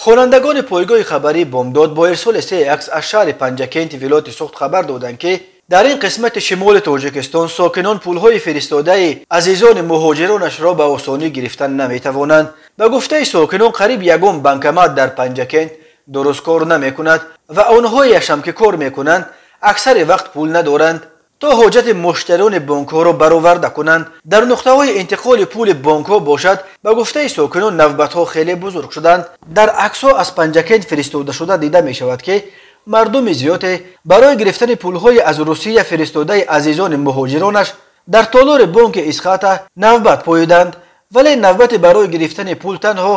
Хонандагони пойгоҳи хабарии Бомдод бо ирсоли се акс аз шаҳри Панҷакенти вилояти Суғд хабар доданд, ки дар ин қисмати шимоли Тоҷикистон сокинон пулҳои фиристодаи азизони муҳоҷиронашро ба осонӣ гирифтан наметавонанд. Ба гуфтаи сокинон, қариб ягон банкомат дар Панҷакент дуруст кор намекунад ва онҳояшам ки кор мекунанд, аксари вақт пул надоранд то ҳоҷати муштариёни бонкҳоро бароварда кунанд. Дар нуқтаҳои интиқоли пули бонкҳо бошад, ба гуфтаи сокинон, навбатҳо хеле бузург шуданд. Дар аксҳо аз Панҷакент фиристодашуда дида мешавад, ки мардуми зиёде барои гирифтани пулҳои аз Русия фиристодаи азизони муҳоҷиронаш дар толори бонки Исхата навбат поиданд, вале навбати барои гирифтани пул танҳо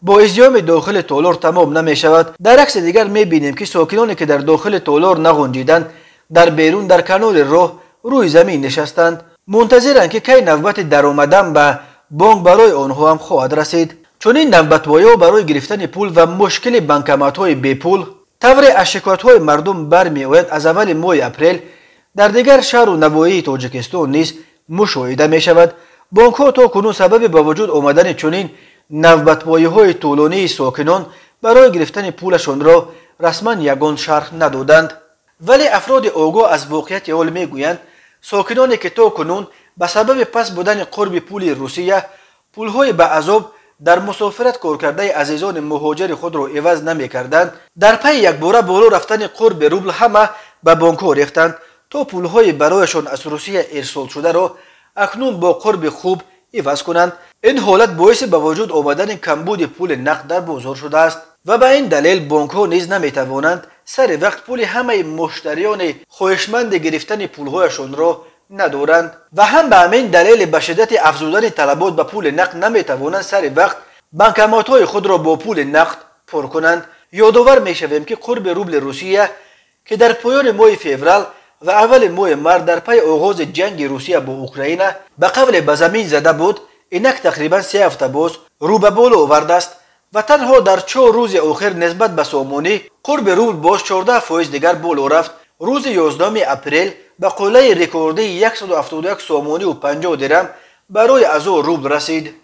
бо изёми дохили толор тамом намешавад. Дар акси дигар мебинем, ки сокиноне ки дар дохили толор нағунҷиданд, дар берун дар канори роҳ рӯи замин нишастанд, мунтазиранд, ки кай навбати даромадан ба бонк барои онҳо ҳам хоҳад расид. Чунин навбатпоиҳо барои гирифтани пул ва мушкили банкоматҳои бепул, тавре аз шикоятҳои мардум бармеояд, аз аввали моҳи апрел дар дигар шаҳру навоҳии Тоҷикистон низ мушоҳида мешавад. Бонкҳо то кунун сабаби ба вуҷуд омадани чунин навбатпоиҳои тӯлонии сокинон барои гирифтани пулашонро расман ягон шарҳ надоданд, вале афроди огоҳ аз воқеияти ҳол мегӯянд, сокиноне ки то кунун ба сабаби паст будани қурби пули Русия пулҳои ба азоб дар мусофират коркардаи азизони муҳоҷири худро иваз намекарданд, дар пайи якбора боло рафтани қурби рубл ҳама ба бонкҳо рехтанд, то пулҳои барояшон аз Русия ирсолшударо акнун бо қурби хуб иваз кунанд. Ин ҳолат боиси ба вуҷуд омадани камбуди пули нақд дар бозор шудааст ва ба ин далел бонкҳо низ наметавонанд сари вақт пули ҳамаи муштариёни хоҳишманди гирифтани пулҳояшонро надоранд ва ҳам ба ҳамин далели ба шиддати афзудани талабот ба пули нақд наметавонанд сари вақт банкоматҳои худро бо пули нақд пур кунанд. Ёдовар мешавем, ки қурби рубли Русия, ки дар поёни моҳи феврал ва аввали моҳи март дар пайи оғози ҷанги Русия бо Украина ба қавле ба замин зада буд, инак тақрибан 3 ҳафта боз рӯ ба боло овардааст ва танҳо дар 4 рӯзи охир нисбат ба сомонӣ қурби рубл боз 14% дигар боло рафт. Рӯзи 11 апрел ба қуллаи рекордии 171 сомониву 50 дирам барои 1000 рубл расид.